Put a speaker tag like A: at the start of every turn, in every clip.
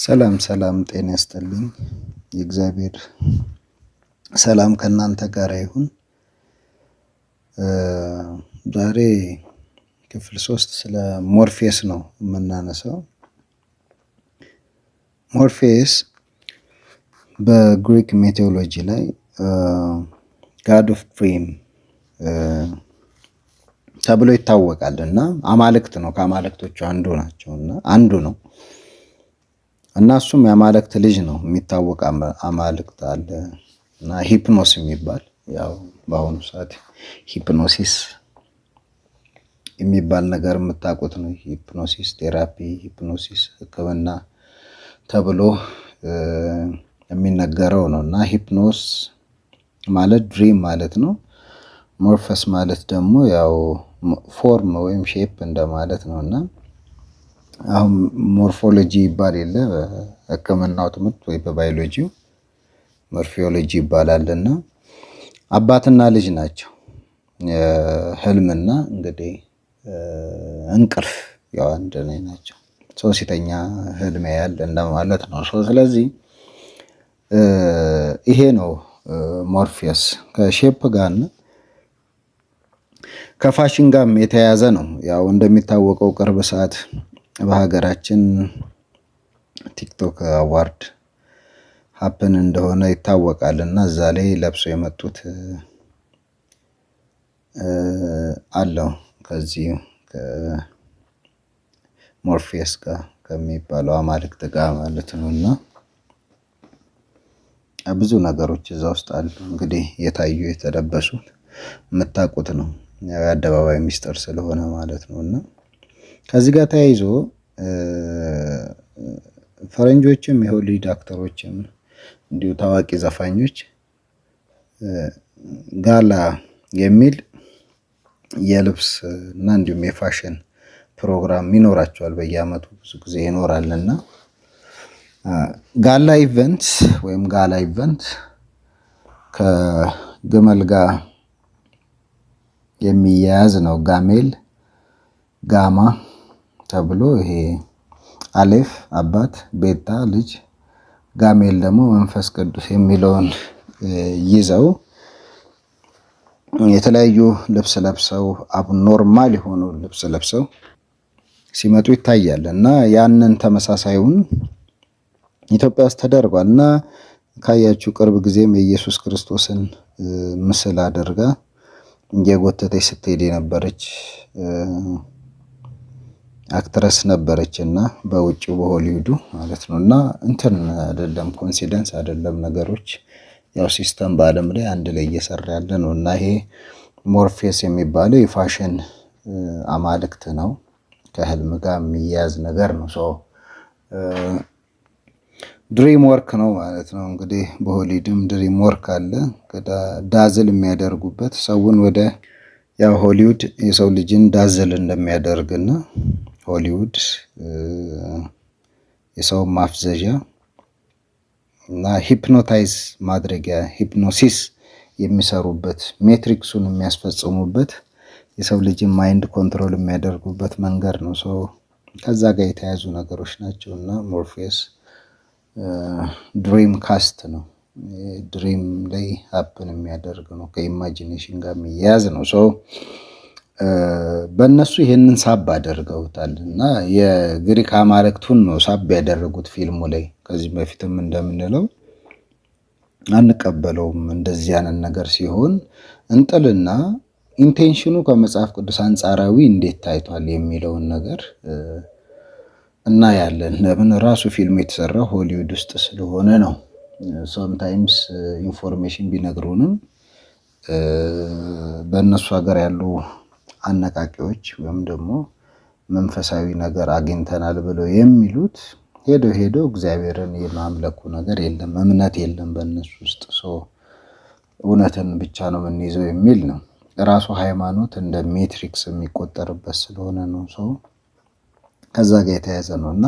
A: ሰላም ሰላም፣ ጤና ይስጥልኝ። የእግዚአብሔር ሰላም ከእናንተ ጋር ይሁን። ዛሬ ክፍል 3 ስለ ሞርፌስ ነው የምናነሳው። ሞርፌስ በግሪክ mythology ላይ god of dream ተብሎ ይታወቃል እና አማልክት ነው። ከአማልክቶቹ አንዱ ናቸው እና አንዱ ነው እና እሱም የአማልክት ልጅ ነው። የሚታወቅ አማልክት አለ እና ሂፕኖስ የሚባል፣ ያው በአሁኑ ሰዓት hypnosis የሚባል ነገር የምታውቁት ነው። Hypnosis therapy፣ hypnosis ሕክምና ተብሎ የሚነገረው ነው እና ሂፕኖስ ማለት dream ማለት ነው። ሞርፈስ ማለት ደግሞ ያው form ወይም shape እንደማለት ነው እና አሁን morphology ይባል የለ በሕክምናው ትምህርት ወይ በባዮሎጂው morphology ይባላል እና አባትና ልጅ ናቸው። ህልምና እንግዲህ እንቅልፍ ያው አንድ ላይ ናቸው። ሰው ሲተኛ ህልም ያያል እንደማለት ነው። ስለዚህ ይሄ ነው ሞርፊየስ፣ ከ shape ጋር እና ከፋሽን ጋርም የተያያዘ ነው። ያው እንደሚታወቀው ቅርብ ሰዓት በሀገራችን TikTok award happen እንደሆነ ይታወቃል እና እዛ ላይ ለብሶ የመጡት አለው ከዚህ ከሞርፌስ ጋር ከሚባለው አማልክት ጋር ማለት ነው እና ብዙ ነገሮች እዛ ውስጥ አሉ። እንግዲህ የታዩ የተለበሱት የምታውቁት ነው። የአደባባይ ሚስጥር ስለሆነ ማለት ነው እና ከዚህ ጋር ተያይዞ ፈረንጆችም የሆሊውድ actor ኦችም እንዲሁ ታዋቂ ዘፋኞች gala የሚል የልብስ እና እንዲሁም የፋሽን ፕሮግራም ይኖራቸዋል። በየአመቱ ብዙ ጊዜ ይኖራል እና gala event ወይም gala event ከግመል ጋር የሚያያዝ ነው። ጋሜል፣ ጋማ ተብሎ ይሄ አሌፍ አባት፣ ቤታ ልጅ፣ ጋሜል ደግሞ መንፈስ ቅዱስ የሚለውን ይዘው የተለያዩ ልብስ ለብሰው፣ abnormal የሆኑ ልብስ ለብሰው ሲመጡ ይታያል እና ያንን ተመሳሳዩን ኢትዮጵያ ውስጥ ተደርጓል እና ካያችሁ ቅርብ ጊዜም የኢየሱስ ክርስቶስን ምስል አድርጋ እየጎተተች ስትሄድ የነበረች actress ነበረች እና በውጭው በሆሊውዱ ማለት ነው። እና እንትን አይደለም፣ coincidence አይደለም፣ ነገሮች ያው system በዓለም ላይ አንድ ላይ እየሰራ ያለ ነው እና ይሄ ሞርፌስ የሚባለው የፋሽን አማልክት ነው። ከህልም ጋር የሚያያዝ ነገር ነው። So dream work ነው ማለት ነው። እንግዲህ በሆሊውድም dream work አለ። Dazzle የሚያደርጉበት ሰውን ወደ ያው ሆሊውድ የሰው ልጅን dazzle እንደሚያደርግና ሆሊውድ የሰውን ማፍዘዣ እና hypnotize ማድረጊያ፣ hypnosis የሚሰሩበት፣ matrix ኡን የሚያስፈጽሙበት፣ የሰው ልጅን mind control የሚያደርጉበት መንገድ ነው። So ከዛ ጋር የተያያዙ ነገሮች ናቸው እና ሞርፌስ dream cast ነው። Dream ላይ happen የሚያደርግ ነው። ከ imagination ጋር የሚያያዝ ነው። So በእነሱ ይሄንን ሳብ አድርገውታል እና የግሪክ አማልክቱን ነው ሳብ ያደረጉት ፊልሙ ላይ። ከዚህ በፊትም እንደምንለው አንቀበለውም። እንደዚህ ያንን ነገር ሲሆን እንጥልና intention ኑ ከመጽሐፍ ቅዱስ አንጻራዊ እንዴት ታይቷል የሚለውን ነገር እናያለን። ለምን ራሱ ፊልሙ የተሰራው ሆሊውድ ውስጥ ስለሆነ ነው። Sometimes information ቢነግሩንም በእነሱ ሀገር ያሉ አነቃቂዎች ወይም ደግሞ መንፈሳዊ ነገር አግኝተናል ብለው የሚሉት ሄዶ ሄዶ እግዚአብሔርን የማምለኩ ነገር የለም፣ እምነት የለም በእነሱ ውስጥ። So እውነትን ብቻ ነው የምንይዘው የሚል ነው። ራሱ ሃይማኖት እንደ matrix የሚቆጠርበት ስለሆነ ነው። So ከዛ ጋር የተያያዘ ነው እና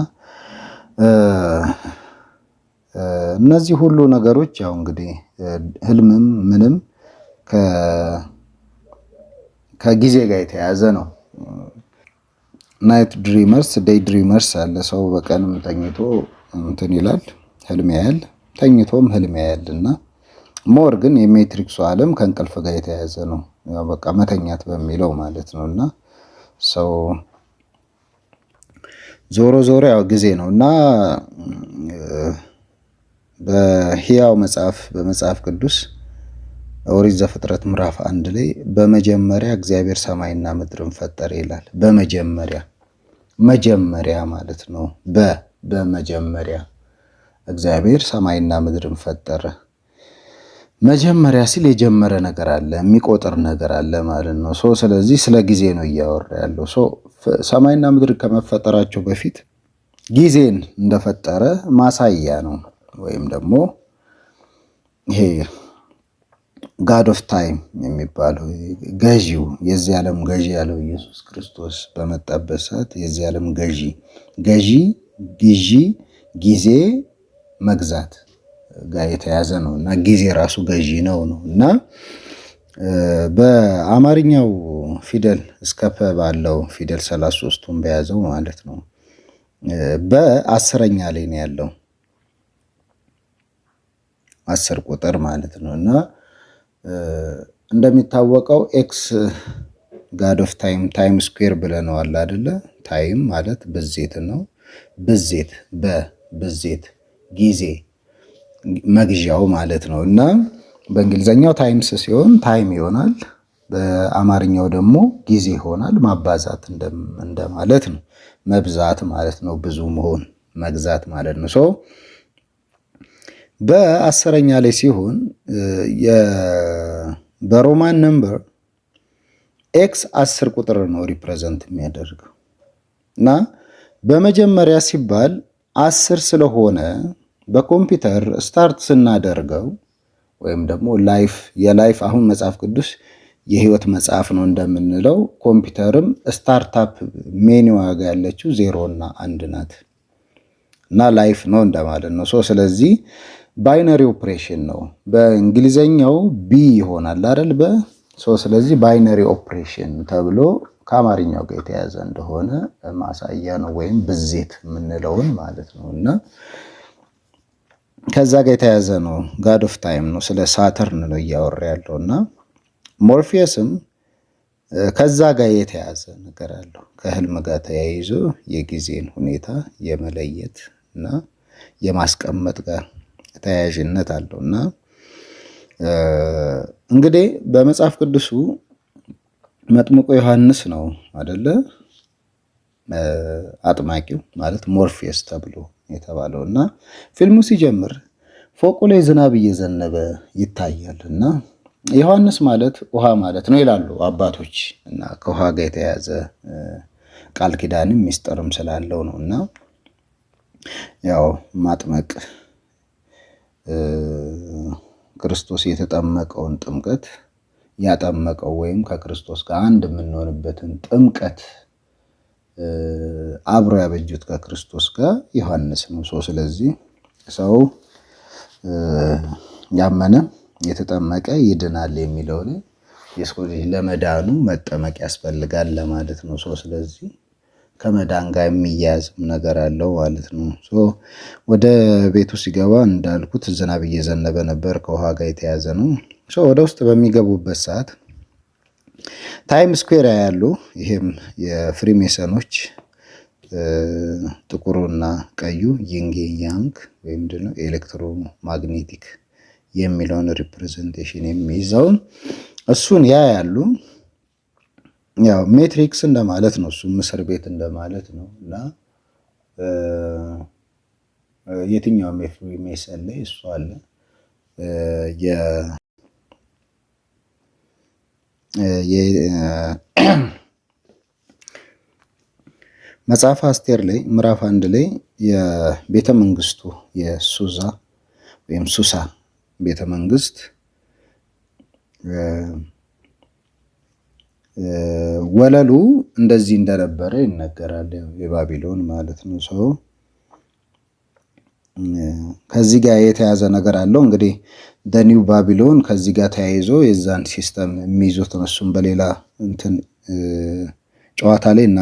A: እነዚህ ሁሉ ነገሮች ያው እንግዲህ ህልምም ምንም ከጊዜ ጋር የተያያዘ ነው። Night dreamers፣ day dreamers አለ። ሰው በቀንም ተኝቶ እንትን ይላል፣ ህልም ያያል፣ ተኝቶም ህልም ያያል። እና more ግን የ matrix ኡ ዓለም ከእንቅልፍ ጋር የተያያዘ ነው። ያው በቃ መተኛት በሚለው ማለት ነው። እና ሰው ዞሮ ዞሮ ያው ጊዜ ነው። እና በህያው መጽሐፍ፣ በመጽሐፍ ቅዱስ ኦሪት ዘፍጥረት ምዕራፍ 1 ላይ "በመጀመሪያ እግዚአብሔር ሰማይና ምድርን ፈጠረ" ይላል። በመጀመሪያ፣ መጀመሪያ ማለት ነው። በመጀመሪያ እግዚአብሔር ሰማይና ምድርን ፈጠረ። መጀመሪያ ሲል የጀመረ ነገር አለ፣ የሚቆጥር ነገር አለ ማለት ነው። So ስለዚህ ስለ ጊዜ ነው እያወራ ያለው። So ሰማይና ምድር ከመፈጠራቸው በፊት ጊዜን እንደፈጠረ ማሳያ ነው። ወይም ደግሞ ይሄ God of time የሚባለው፣ ገዢው፣ የዚህ ዓለም ገዢ ያለው ኢየሱስ ክርስቶስ በመጣበት ሰዓት የዚህ ዓለም ገዢ፣ ገዢ፣ ግዢ፣ ጊዜ መግዛት ጋር የተያዘ ነው። እና ጊዜ ራሱ ገዢ ነው ነው። እና በአማርኛው ፊደል እስከ ፐ ባለው ፊደል 33ቱን በያዘው ማለት ነው። በ10ኛ ላይ ነው ያለው፣ 10 ቁጥር ማለት ነው። እና እንደሚታወቀው X God of time፣ time square ብለነዋል አይደለ? Time ማለት ብዜት ነው። ብዜት፣ በብዜት ጊዜ መግዣው ማለት ነው። እና በእንግሊዘኛው times ሲሆን time ይሆናል። በአማርኛው ደግሞ ጊዜ ይሆናል። ማባዛት እንደማለት ነው። መብዛት ማለት ነው። ብዙ መሆን፣ መግዛት ማለት ነው። So በ10ኛ ላይ ሲሆን በ Roman number X 10 ቁጥር ነው represent የሚያደርገው። እና በመጀመሪያ ሲባል 10 ስለሆነ በኮምፒውተር start ስናደርገው ወይም ደግሞ life፣ የ life፣ አሁን መጽሐፍ ቅዱስ የህይወት መጽሐፍ ነው እንደምንለው ኮምፒውተርም startup menu ዋ ጋ ያለችው ዜሮ እና አንድ ናት እና life ነው እንደማለት ነው። So ስለዚህ binary operation ነው። በእንግሊዘኛው B ይሆናል አይደል? በ so ስለዚህ binary operation ተብሎ ከአማርኛው ጋር የተያዘ እንደሆነ ማሳያ ነው፣ ወይም ብዜት የምንለውን ማለት ነው። እና ከዛ ጋር የተያዘ ነው። God of time ነው። ስለ ሳተርን ነው እያወራ ያለው። እና ሞርፊየስም ከዛ ጋር የተያዘ ነገር አለው። ከህልም ጋር ተያይዞ የጊዜን ሁኔታ የመለየት እና የማስቀመጥ ጋር ተያያዥነት አለው። እና እንግዲህ በመጽሐፍ ቅዱሱ መጥምቁ ዮሐንስ ነው አደለ አጥማቂው ማለት ሞርፌስ ተብሎ የተባለው። እና ፊልሙ ሲጀምር ፎቁ ላይ ዝናብ እየዘነበ ይታያል። እና ዮሐንስ ማለት ውሃ ማለት ነው ይላሉ አባቶች። እና ከውሃ ጋር የተያያዘ ቃል ኪዳንም ሚስጥርም ስላለው ነው። እና ያው ማጥመቅ፣ ክርስቶስ የተጠመቀውን ጥምቀት ያጠመቀው ወይም ከክርስቶስ ጋር አንድ የምንሆንበትን ጥምቀት አብሮ ያበጁት ከክርስቶስ ጋር ዮሐንስ ነው። So ስለዚህ ሰው ያመነ የተጠመቀ ይድናል የሚለው ላይ የሰው ልጅ ለመዳኑ መጠመቅ ያስፈልጋል ለማለት ነው። So ስለዚህ ከመዳን ጋር የሚያያዝም ነገር አለው ማለት ነው። So ወደ ቤቱ ሲገባ እንዳልኩት ዝናብ እየዘነበ ነበር፣ ከውሃ ጋር የተያዘ ነው። So ወደ ውስጥ በሚገቡበት ሰዓት time square ያያሉ። ይሄም የፍሪሜሰኖች ጥቁሩና ቀዩ yin yang ወይም ደግሞ electromagnetic የሚለውን representation የሚይዘውን እሱን ያያሉ። ያው matrix እንደማለት ነው። እሱም እስር ቤት እንደማለት ነው። እና የትኛውም የፍሪሜሰን ላይ እሱ አለ። መጽሐፈ አስቴር ላይ ምዕራፍ 1 ላይ የቤተ መንግስቱ የሱዛ ወይም ሱሳ ቤተ መንግስት ወለሉ እንደዚህ እንደነበረ ይነገራል። የባቢሎን ማለት ነው። So ከዚህ ጋር የተያዘ ነገር አለው። እንግዲህ New Babylon ከዚህ ጋር ተያይዞ የዛን system የሚይዙት እሱም በሌላ እንትን ጨዋታ ላይ እና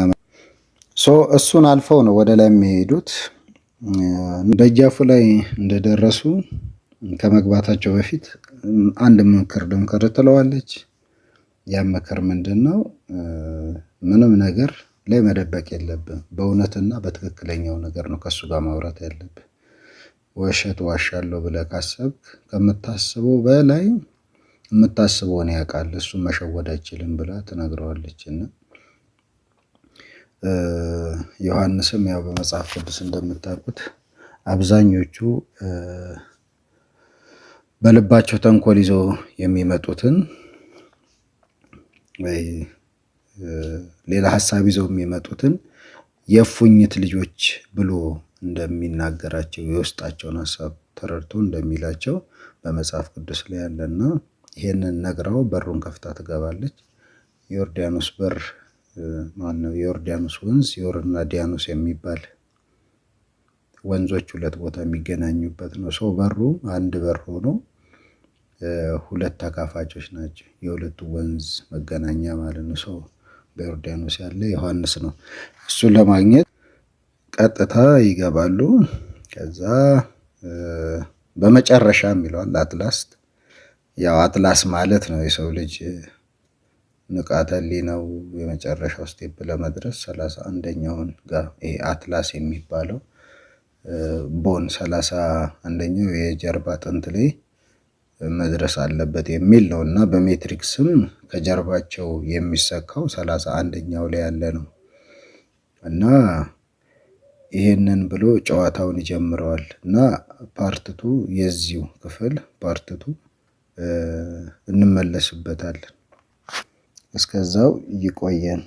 A: So እሱን አልፈው ነው ወደ ላይ የሚሄዱት። ደጃፉ ላይ እንደደረሱ ከመግባታቸው በፊት አንድ ምክር ልምከር ትለዋለች። ያ ምክር ምንድን ነው? ምንም ነገር ላይ መደበቅ የለብን። በእውነትና በትክክለኛው ነገር ነው ከእሱ ጋር ማውራት ያለብህ። ውሸት ዋሻለሁ ብለህ ካሰብክ ከምታስበው በላይ የምታስበውን ያውቃል፣ እሱ መሸወድ አይችልም ብላ ትነግረዋለች። እና ዮሐንስም ያው በመጽሐፍ ቅዱስ እንደምታውቁት አብዛኞቹ በልባቸው ተንኮል ይዘው የሚመጡትን ወይ ሌላ ሀሳብ ይዘው የሚመጡትን የእፉኝት ልጆች ብሎ እንደሚናገራቸው፣ የውስጣቸውን ሀሳብ ተረድቶ እንደሚላቸው በመጽሐፍ ቅዱስ ላይ ያለና ይሄንን ነግራው በሩን ከፍታ ትገባለች። የዮርዳኖስ በር ማነው? የዮርዳኖስ ወንዝ፣ ዮርና ዲያኖስ የሚባል ወንዞች ሁለት ቦታ የሚገናኙበት ነው። ሰው በሩ አንድ በር ሆኖ ሁለት ተካፋቾች ናቸው። የሁለቱ ወንዝ መገናኛ ማለት ነው። ሰው በዮርዳኖስ ያለ ዮሐንስ ነው። እሱን ለማግኘት ቀጥታ ይገባሉ። ከዛ በመጨረሻም ይለዋል at last። ያው አትላስ ማለት ነው የሰው ልጅ ንቃተ ህሊናው የመጨረሻው step ለመድረስ 31ኛውን ጋር፣ ይሄ አትላስ የሚባለው bone 31ኛው የጀርባ አጥንት ላይ መድረስ አለበት የሚል ነው። እና በ matrix ም ከጀርባቸው የሚሰካው 31ኛው ላይ ያለ ነው። እና ይሄንን ብሎ ጨዋታውን ይጀምረዋል። እና part two፣ የዚሁ ክፍል part two እንመለስበታለን። እስከዛው ይቆየን።